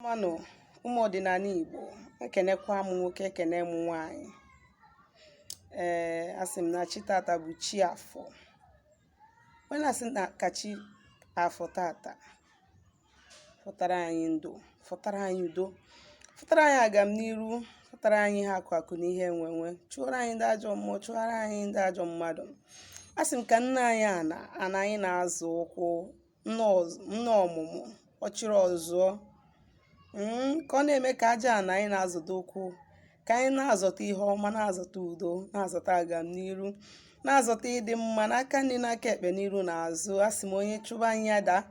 Manụ ụmụ ọdịnala Igbo, ekenekwa m nwoke, ekene m nwaanyị. Ee, asị m na chi tata bụ chi afọ. Onye na-asị na ka chi afọ tata fọtara anyị ndụ, fọtara anyị udo, fọtara anyị agamniru, fọtara anyị ihe akụ akụ na ihe enwe enwe, chụọrọ anyị ndị ajọ mmụọ, chụọrọ anyị ndị ajọ mmadụ. Asị m ka nna anyị ana ana anyị na-azọ ụkwụ, nne ọmụmụ ọchịrị ọzụọ, ka ọ na-eme ka aja ana anyị na-azọta ụkwụ, ka anyị na-azọta ihe ọma, na-azọta udo, na-azọta agamniru, na-azọta ịdị mma n'aka nri, n'aka ekpe, n'iru na azụ. Asị m onye chụba anyị ya daa,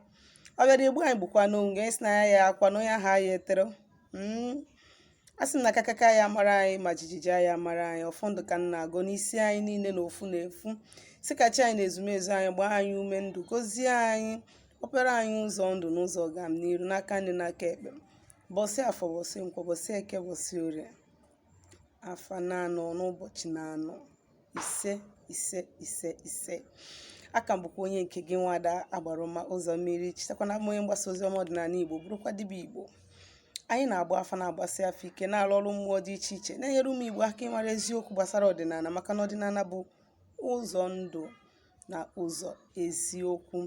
ọ bịara egbu anyị gbukwa n'onwe ya, sị na ya ya akwa na onye ahụ ya etere. A sị m na kakaka ya mara anyị, ma jijiji ya mara anyị. Ọfọ ndụ ka m na-agọ n'isi anyị niile na ofu na efu, sị ka chi anyị na ezumezu anyị gbaa anyị ume ndụ, gozie anyị, kpọpere anyị ụzọ ndụ na ụzọ ọgamniru n'aka nri, n'aka ekpe. Bọsị afọ, bọsị nkwọ, bọsị eke, bọsị orie, afa na-anọ n'ụbọchị na-anọ. Ise, ise, ise, ise. Aka m bụkwa onye nke gị, nwada Agbarụma Ụzọ Mmiri. Chetakwa na onye mgbasa ozi ọma ọdịnala Igbo, bụrụkwa dibịa Igbo. Anyị na-agba afa, na-agbasi afa ike, na-arụ ọrụ mmụọ dị iche iche, na-enyere ụmụ Igbo aka ịmara eziokwu gbasara ọdịnala, maka na ọdịnala bụ ụzọ ndụ na ụzọ eziokwu.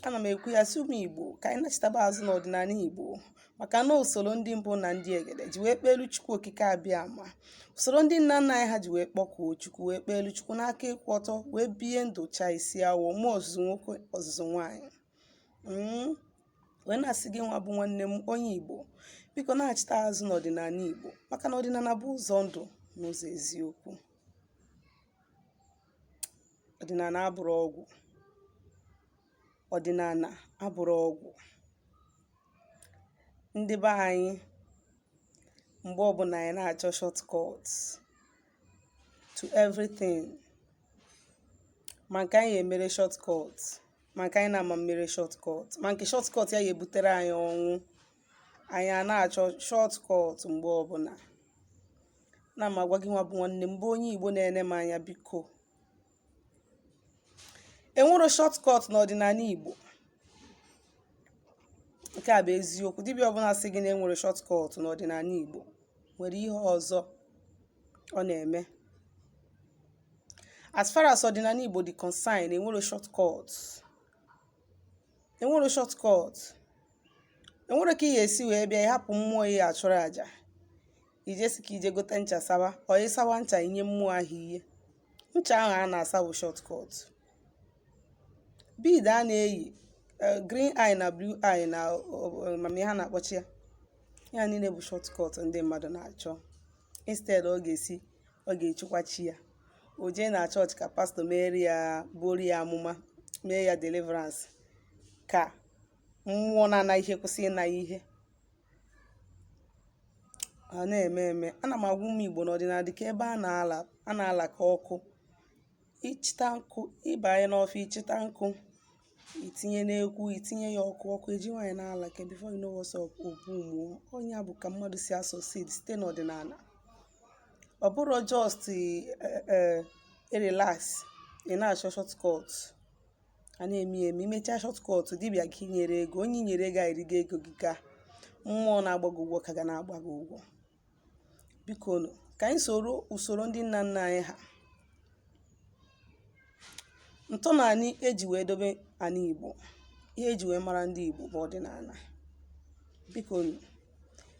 Ana m ekwu ya sị, ụmụ Igbo, ka anyị nachitaba azụ n'ọdịnala Igbo, maka na usoro ndị mbụ na ndị egede ji wee kpeelu Chukwu Okike Abịama, usoro ndị nna nna anyị ha ji wee kpọkuo Chukwu, wee kpeelu Chukwu n'aka ịkwụ ọtọ, wee bie ndụ chaa isi awọ, mụọ ọzụzụ nwoke, ọzụzụ nwaanyị. Wee na-asị gị nwa bụ nwanne m onye Igbo, biko na-achịta azụ n'ọdịnala Igbo, maka na ọdịnala bụ ụzọ ndụ na ụzọ eziokwu. Ọdịnala abụrụ ọgwụ, ọdịnala abụrụ ọgwụ. Ndị be anyị, mgbe ọbụla anyị na-achọ shortcut to everything, ma nke anyị emere shortcut, ma nke anyị na-ama mmere shortcut, ma nke shortcut ya ga-ebutere anyị ọnwụ, anyị a na-achọ shortcut mgbe ọbụla. Na m agwa gị nwa bụ nwanne m bụ onye Igbo na-ene m anya, biko, enwero shortcut n'ọdịnala Igbo. Nke a bụ eziokwu. Dibịa ọbụla sị gị na enwere shortcut n'ọdịnala Igbo nwere ihe ọzọ ọ na-eme. As far as ọdịnala Igbo dị concern, enwero shortcut, enwero shortcut. Enwere ka ị ga-esi wee bịa ịhapụ mmụọ ya achụrụ àjà, ije si ka ije gote ncha sawa, ọ ịsawa ncha inye mmụọ ahụ ihe. Ncha ahụ a na-asa bụ shortcut. Bead a na-eyi, green eye na blue eye na mama ha na-akpọchi ya, ya niile bụ shortcut ndị mmadụ na-achọ. Instead ọ ga-esi ọ ga-echukwa chi ya, o jee na chọọchị ka pastọ meere ya, buoro ya amụma, mee ya deliverance, ka mmụọ na-ana ihe kwụsị ịna ihe ọ na-eme eme. Ana m agwa ụmụ Igbo n'ọdịnala dịka ebe a na-ala, a na-ala ka ọkụ. Ịchịta nkụ, ịbanye n'ọfịa, ịchịta nkụ, itinye n'ekwu, itinye ya ọkụ, ọkụ eji nwaanyị na-ala ka before you know what's up, obumuo. Onye bụ ka mmadụ si a-succeed site n'ọdịnala. Ọ bụrụ just relax, ị na-achọ shortcut, a na-eme ya eme. Imechaa shortcut, dibịa gị nyere ego, onye i nyere ego a erigo ego gị, ka mmụọ na-agba gị ụgwọ ka ga na-agba gị ụgwọ. Biko nụ, ka anyị soro usoro ndị nna nna anyị ha, ntọala eji wee dobe ana Igbo. Ihe eji wee mara ndị Igbo bụ ọdịnala. Biko nụ,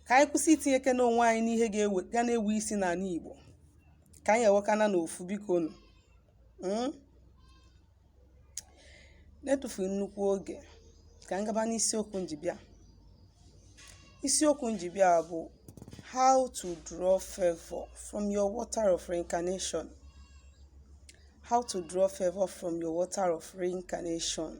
ka anyị kwụsị itinye eke n'onwe anyị n'ihe ga-ewe ga na-ewe isi n'ala Igbo, ka anyị ewekana n'ofu. Biko nụ, na-etufughị nnukwu oge, ka m gaba n'isiokwu njibịa. Isiokwu njibịa bụ how to draw favor from your water of reincarnation. How to draw favor from your water of reincarnation.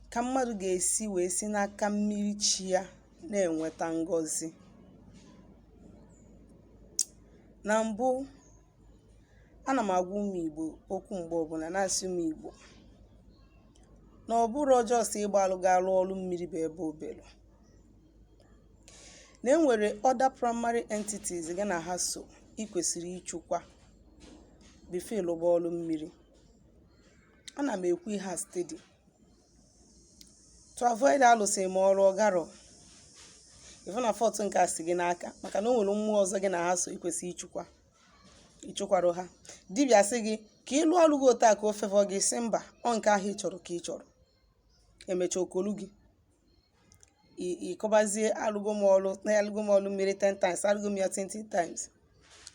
Ka mmadụ ga-esi wee si n'aka mmiri chi ya na-enweta ngọzi. Na mbụ, ana m agwa ụmụ Igbo okwu mgbe ọbụla, na-asị ụmụ Igbo na ọ bụrụ just ịgba alụ ga alụ ọrụ mmiri bụ ebe obelu, na enwere other primary entities gị na ha so ị kwesịrị ịchụkwa before ịlụba ọrụ mmiri. Ana m ekwu ihe a steady to avoid alụsị m ọrụ ọgarọ. Ịfụ na fault nke a si gị n'aka, maka na o nwere mmụọ ọzọ gị na ha so ikwesị ịchụkwa, ịchụkwara ha. Dibịa sị gị ka ị lụọ ọrụ gị otu a ka o favour gị, sị mba, ọ nke ahụ ị chọrọ ka ị chọrọ. Emecha okolu gị, ịkọbazie alụgo m ọrụ na alụgo m ọrụ mmiri 10 times, alụgo m ya 20 times.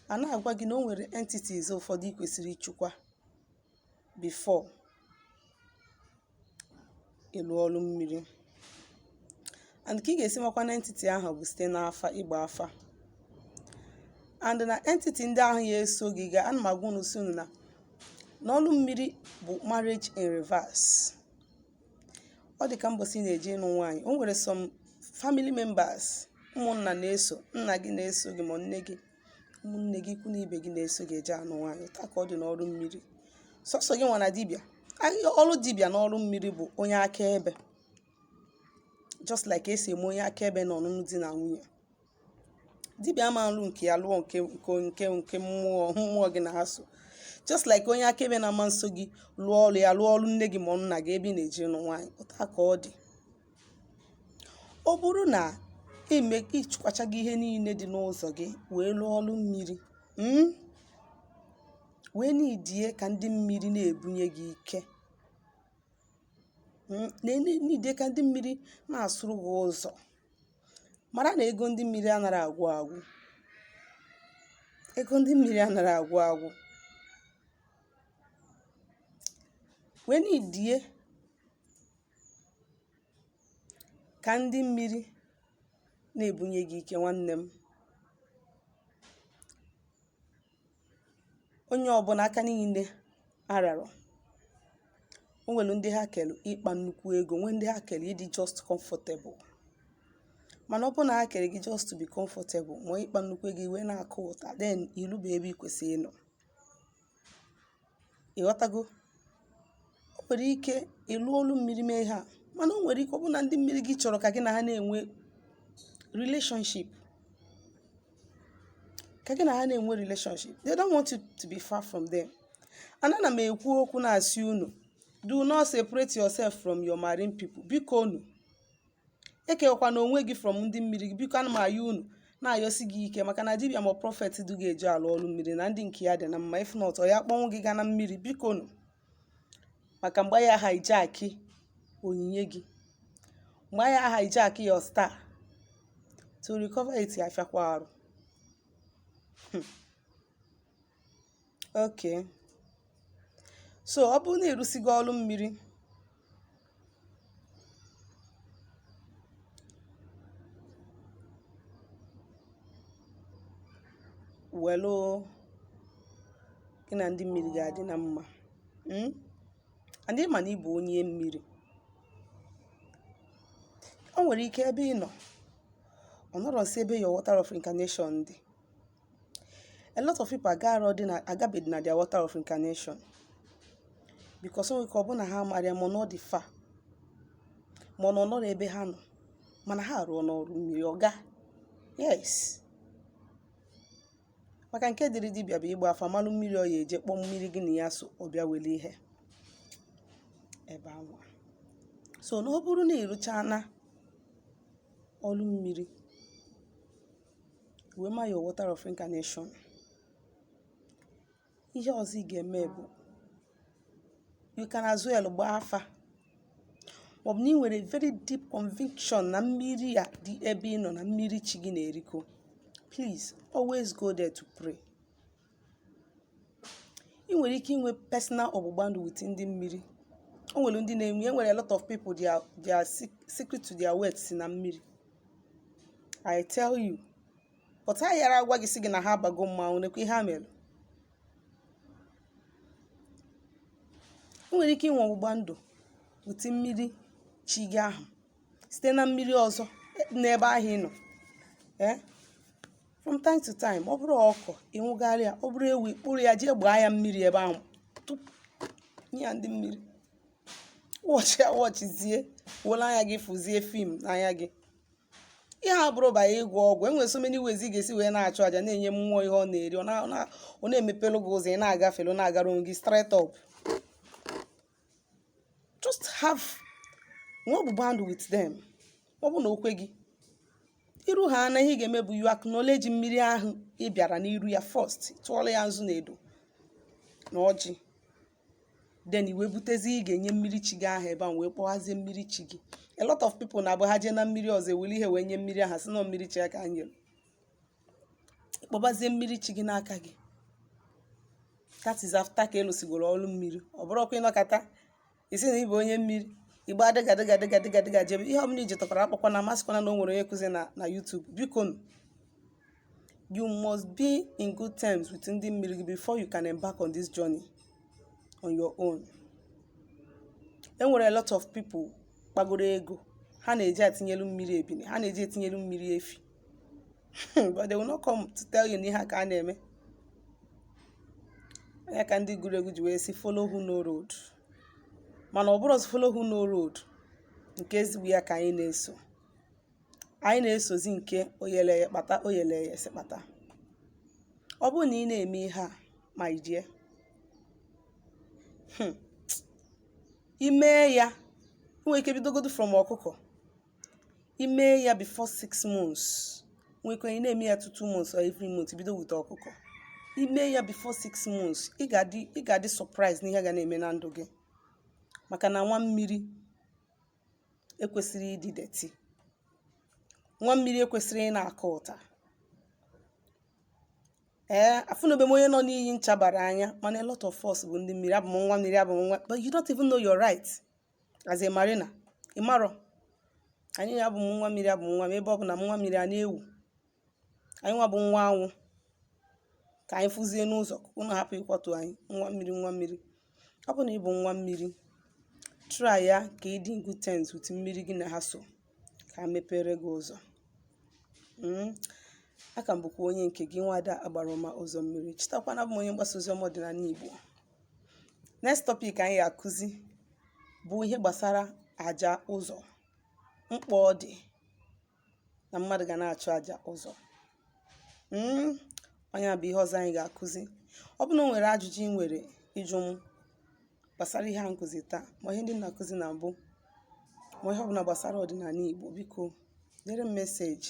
A na-agwa gị na o nwere entities ụfọdụ ị kwesịrị ịchụkwa before ịlụ ọrụ mmiri. And ka ị ga-esi makwa na entity ahụ bụ site n'afa, ịgba afa. And na entity ndị ahụ ya eso gị ga, ana m agwa unu, si unu na n'ọrụ mmiri bụ marriage in reverse. Ọ dị ka mbọsị na-eje ịnụ nwaanyị, o nwere some family members, ụmụnna na-eso, nna gị na-eso gị, ma nne gị, ụmụnne gị, ikwu na ibe gị na-eso gị eje anụ nwaanyị. Taa ka ọ dị n'ọrụ mmiri, sọsọ gị nwa na dibịa. Ọrụ dibịa n'ọrụ mmiri bụ onye akaebe, just like esi eme onye akaebe na ọnụnụ di na nwunye. Dibịa ama nlụ nke ya lụọ nke mmụọ gị na ha so, just like onye akaebe na-ama nso gị lụọ ọrụ ya, lụọ ọrụ nne gị ma nna gị ebe ị na-eje ịnụ nwaanyị. Ụta ka ọ dị. Ọ bụrụ na ime ịchụkwacha gị ihe niile dị n'ụzọ gị wee lụọ ọrụ mmiri, wee n'idie ka ndị mmiri na-ebunye gị ike, n'idie ka ndị mmiri na-asụrụ gị ụzọ, mara na ego ndị mmiri anaghị agwụ agwụ. Ego ndị mmiri anaghị agwụ agwụ. Wee n'idie ka ndị mmiri na-ebunye gị ike. Nwanne m, onye ọbụla aka niile ararọ, o nwere ndị ha kelu ịkpa nnukwu ego, nwee ndị ha kelu ịdị just comfortable. Mana ọ bụrụ na ha kere gị just to be comfortable ma ịkpa nnukwu ego, iwe na-akụ ụta, then ilu bụ ebe ị kwesịrị ịnọ. Ịghọtago? O nwere ike ịlụ olu mmiri mee ha, mana o nwere ike ọ bụrụ na ndị mmiri gị chọrọ ka gị na ha na-enwe relationship, ka gị na ha na-enwe relationship. They don't want you to be far from them. And ana m ekwu okwu na-asị unu, do not separate yourself from your marine people. Biko unu ekewakwana onwe gị from ndị mmiri gị. Biko, ana m ayọ unu, na-ayọsi gị ike, maka na dibịa ma prophet du ga-eji alụ ọrụ mmiri na ndị nke ya dị na mma. If not, ọ ya kpọnwụ gị gaa na mmiri. Biko nụ, maka mgbe ya hijack onyinye gị, mgbe ya hijack your star, to recover it afịakwa arụ. Okay, so ọ bụrụ na ịrụsigo ọrụ mmiri, welu gị na ndị mmiri ga-adị na mma, And ịma na ị bụ onye mmiri, o nwere ike ebe ị nọ, ọ nọrọ nso ebe your water of incarnation dị. A lot of people agaro dị na agabeghị na their water of incarnation because o nwere ike ọ bụ na ha amara ya, ma ọ dị far, ma ọ nọrọ ebe ha nọ, mana ha rụọ n'ọrụ mmiri ọga. Yes, maka nke dịrị dibịa bụ ịgba afa, malụ mmiri ọ ya eje kpọọ mmiri gị na ya so, ọ bịa were ihe ebe anwa. So na ọ bụrụ na ịrụchana ọrụ mmiri wee ma your water of incarnation, ihe ọzọ ị ga-eme bụ you can as well gbaa afa, maọbụ na ị nwere very deep conviction na mmiri a dị ebe ị nọ, na mmiri chi gị na-erikọ. Please always go there to pray. Ị nwere ike inwe personal ọgbụgba ndụ with ndị mmiri. O nwere ndị na-enwe. E nwere a lot of people, their secret to their wealth si na mmiri, I tell you. But ha yara agwa gị, sị gị na ha abago mmanwụ, nekwa ihe ha mere. Ị nwere ike inwe ọgbụgba ndụ with mmiri chi gị ahụ site na mmiri ọzọ n'ebe ahụ ị nọ. From time to time, ọ bụrụ ọkọ, ịnwụgharị ya, ọ bụrụ ewu, ịkpụrụ ya jee gbaa ya mmiri ebe ahụ tupu nye ya ndị mmiri. Watch ya, watchzie, were anya gị fụzie film n'anya gị. Ihe a bụrụ banye ịgwọ ọgwụ, enwere so many ways ị ga-esi wee na-achụ àjà, na-enye mmụọ ihe ọ na-eri, ọ na-emepelu gị ụzọ, ị na-agafelu, na-agara onwe gị straight up. Just have nwe ọgbụgba ndụ with them. Ọ bụ na okwe gị, Iru ha na ihe ị ga-eme bụ you acknowledge mmiri ahụ ị bịara n'iru ya first, tụọrọ ya nzu na edo na ọjị. Then i wee butezi ị ga-enye mmiri chi gị ahụ ebe ahụ, wee kpọghazie mmiri chi gị. A lot of people na-abụ ha jee na mmiri ọzọ, ewere ihe wee nye mmiri ahụ, sị na mmiri chi ya ka ha nyere. Kpọbazie mmiri chi gị n'aka gị. That is after ka elụsigoro ọrụ mmiri. Ọ bụrụkwa ịnọkata isi na ịbụ onye mmiri, igbe adịga dịga dịga dịga dịga jebe ihe ọbụla iji tọkwara akpọkwa na amasịkwana na o nwere onye kụzi na YouTube. Biko, you must be in good terms with ndị mmiri gị before you can embark on this journey on your own. E nwere a lot of people kpagoro ego ha na-eji atinyelu mmiri ebini, ha na-eji etinyelu mmiri efi, but they will not come to tell you na ihe a ka a na-eme ya. Ka ndị gụrụ egwu ji wee sị, "Follow who know road." Mana ọ bụrụ follow who know road nke ezigbo ya ka anyị na-eso, anyị na-esozi nke oyeleye kpata oyeleye si kpata. Ọ bụrụ na ị na-eme ihe a ma ijie imee ya, nwere ike bidogodu from ọkụkọ. Imee ya before 6 months, nwere ike ị na-eme ya 2 months or every month. Bido with ọkụkọ, ime ya before 6 months, ị ga-adị surprise n'ihe ga na-eme na ndụ gị, maka na nwa mmiri ekwesịrị ịdị dirty, nwa mmiri ekwesịrị ị na-akọ ụta. Ee, afụnube m onye nọ n'iyi ncha bara anya, mana a lot of us bụ ndị mmiri. Abụ m nwa mmiri, abụ m nwa, but you don't even know your right as a mariner. Ị marọ anyị abụ m nwa mmiri, abụ m nwa m. Ebe ọ bụ na m nwa mmiri a na-ewu anyị, nwa bụ nwa anwụ, ka anyị fụzie n'ụzọ. Unu hapụ ịkwatu anyị. Nwa mmiri, nwa mmiri. Ọ bụ na ị bụ nwa mmiri, try ya ka ị dị in good terms with mmiri gị na ha so, ka mepere gị ụzọ. Aka m bụkwa onye nke gị, nwada Agbarọma Ụzọ Mmiri. Chetakwana, abụ m onye mgbasa ozi ọma ọdịnala Igbo. Next topic anyị ga-akụzi bụ ihe gbasara aja ụzọ, mkpa ọ dị na mmadụ ga na-achụ aja ụzọ. Onye bụ ihe ọzọ anyị ga-akụzi. Ọ bụ na o nwere ajụjụ ị nwere ịjụ m gbasara ihe a nkụzi taa, ma ihe ndị m na-akụzi na mbụ, ma ihe ọbụla gbasara ọdịnala Igbo, biko dere m message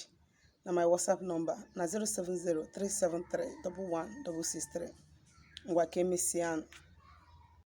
na my WhatsApp number na 07037311663. Ngwa, ka emesịa.